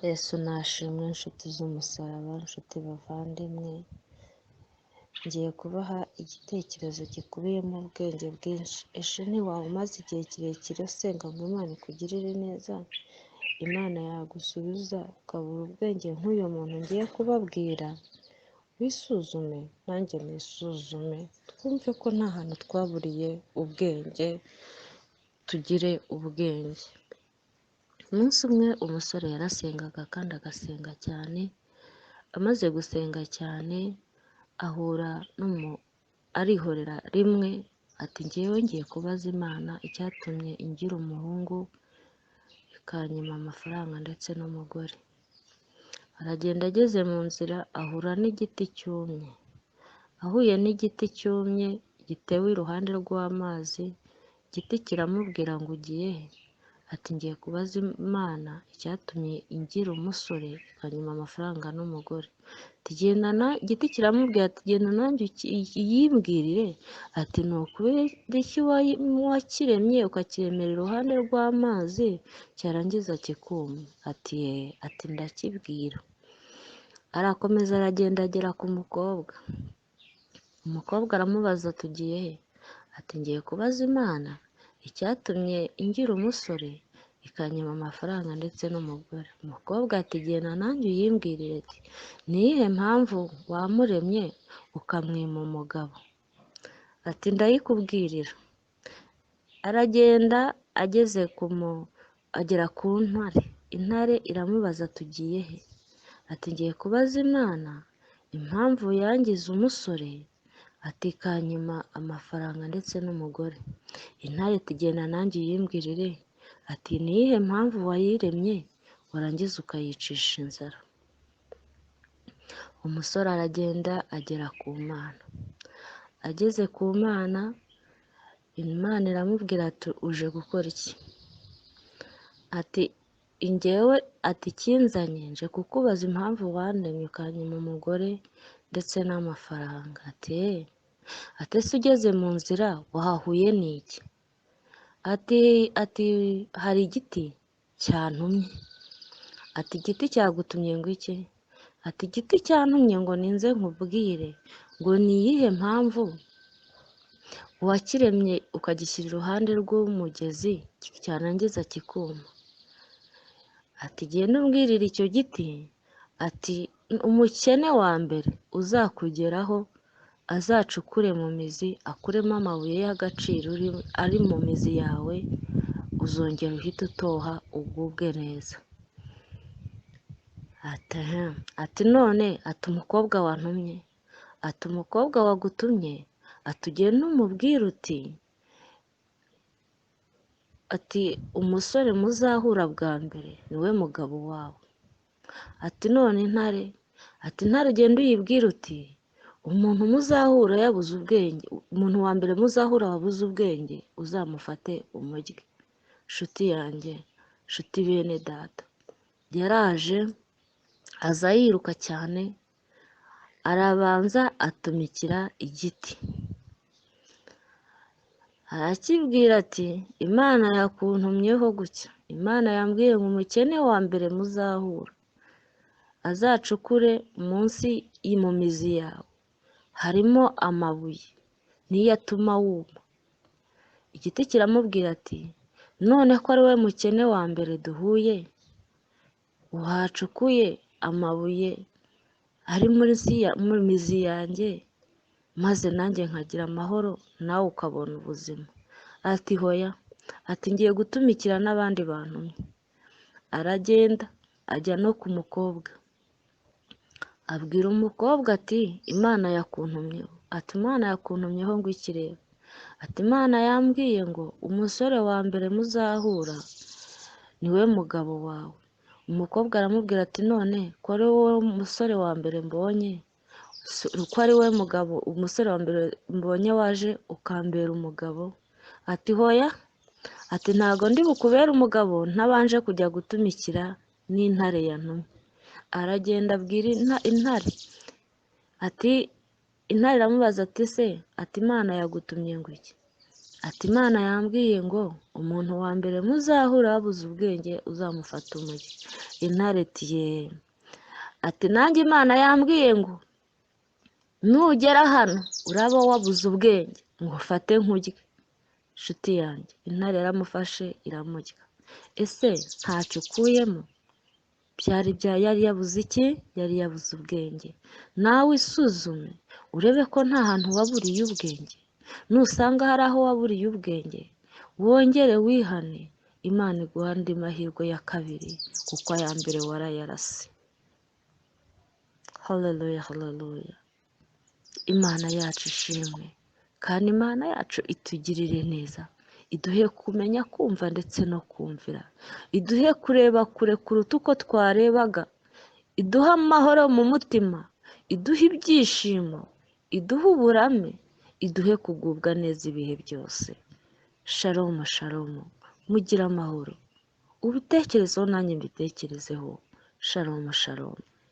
Yesu nashimwe nshuti z'umusaraba, nshuti bavandimwe, ngiye kubaha igitekerezo gikubiyemo ubwenge bwinshi. Ese ntiwaba umaze igihe kirekire usenga ngo Imana ikugirire neza, Imana yagusubiza ukabura ubwenge nk'uyu muntu ngiye kubabwira? Wisuzume nanjye nisuzume, twumve ko nta hantu twaburiye ubwenge, tugire ubwenge. Umunsi umwe umusore yarasengaga kandi agasenga cyane, amaze gusenga cyane ahura arihorera rimwe ati njyewe ngiye kubaza Imana icyatumye ingira umuhungu ikanyima amafaranga ndetse n'umugore. Aragenda ageze mu nzira ahura n'igiti cyumye, ahuye n'igiti cyumye gitewe iruhande rw'amazi, igiti kiramubwira ngo ugiye he? Ati ngiye kubaza Imana icyatumye ingira umusore ikanyima amafaranga n'umugore. Igiti kiramubwira ati genda nanjye uyimbwirire. Ati ni ukubera iki wakiremye ukakiremera iruhande rw'amazi cyarangiza kikuma? Ati yee, ati ndakibwira. Arakomeza aragenda agera ku mukobwa. Umukobwa aramubaza ati ugiye he? Ati ngiye kubaza Imana icyatumye ingira umusore ikanyima amafaranga ndetse n'umugore. Umukobwa ati genda nanjye uyimbwirire. Ati ni iyihe mpamvu wamuremye ukamwima umugabo? Ati ndayikubwirira. Aragenda ageze agera ku ntare. Intare iramubaza ati ugiye he? Ati ngiye kubaza Imana impamvu yangize umusore, ati ikanyima amafaranga ndetse n'umugore. Intare iti genda nanjye uyimbwirire. Ati ni iyihe mpamvu wayiremye warangiza ukayicisha inzara? Umusore aragenda agera ku Mana. Ageze ku Mana, Imana iramubwira ati uje gukora iki? Ati njyewe, ati ikinzanye nje kukubaza impamvu wandemye ukanyima umugore ndetse n'amafaranga. Ati eee, ati ese ugeze mu nzira wahahuye n'iki? Ati hari igiti cyantumye. Ati igiti cyagutumye ngo iki? Ati igiti cyantumye ngo ninze nkubwire ngo ni iyihe mpamvu wakiremye ukagishyira iruhande rw'umugezi cyarangiza kikuma? Ati genda umbwirire icyo giti, ati umukene wa mbere uzakugeraho azacukure mu mizi akuremo amabuye y'agaciro ari mu mizi yawe, uzongera uhite utoha ugubwe neza. Ati none, ati umukobwa wantumye, ati umukobwa wagutumye, ati ugende umubwire uti, ati umusore muzahura bwa mbere niwe mugabo wawe. Ati none intare, ati intare ugende uyibwire uti umuntu muzahura yabuze ubwenge, umuntu wa mbere muzahura wabuze ubwenge uzamufate umurye. Nshuti yanjye, nshuti bene data, yaraje aza yiruka cyane, arabanza atumikira igiti, arakibwira ati Imana yakuntumyeho gutya, Imana yambwiye ngo umukene wa mbere muzahura azacukure munsi mu mizi yawe harimo amabuye niyo atuma wuma. Igiti kiramubwira ati none ko ari we mukene wa mbere duhuye, wacukuye amabuye ari mu mizi yanjye, maze nanjye nkagira amahoro nawe ukabona ubuzima. Ati hoya, ati ngiye gutumikira n'abandi bantumye. Aragenda ajya no ku mukobwa, abwira umukobwa ati Imana yakuntumyeho. Ati Imana yakuntumyeho ngo iki rero? Ati Imana yambwiye ngo umusore wa mbere muzahura niwe mugabo wawe. Umukobwa aramubwira ati none ko ari wowe musore wa mbere mbonye, ko ari we mugabo, umusore wa mbere mbonye waje ukambera umugabo? Ati hoya, ati ntago ndi bukubere umugabo ntabanje kujya gutumikira n'intare yantumye. Aragenda abwira intare, ati intare iramubaza ati se, ati Imana yagutumye ngo iki? Ati Imana yambwiye ngo umuntu wa mbere muzahura wabuze ubwenge uzamufata umurye. Intare iti yeee. Ati nanjye Imana yambwiye ngo nugera hano uraba wabuze ubwenge ngo ufate nkurye. Inshuti yanjye, intare yaramufashe iramurya. Ese ntacyo ukuyemo? Byari bya yari yabuze iki? Yari yabuze ubwenge. Nawe isuzume urebe ko nta hantu waburiye ubwenge. Nusanga hari aho waburiye ubwenge, wongere wihane, Imana iguha andi mahirwe ya kabiri, kuko aya mbere warayarase. Haleluya, haleluya. Imana yacu ishimwe, kandi Imana yacu itugirire neza, iduhe kumenya kumva ndetse no kumvira, iduhe kureba kure kuruta uko twarebaga, iduhe amahoro mu mutima, iduhe ibyishimo, iduhe uburame, iduhe kugubwa neza ibihe byose. Shalom, shalom, mugire amahoro. Ubitekerezeho nanjye mbitekerezeho. Shalom, shalom.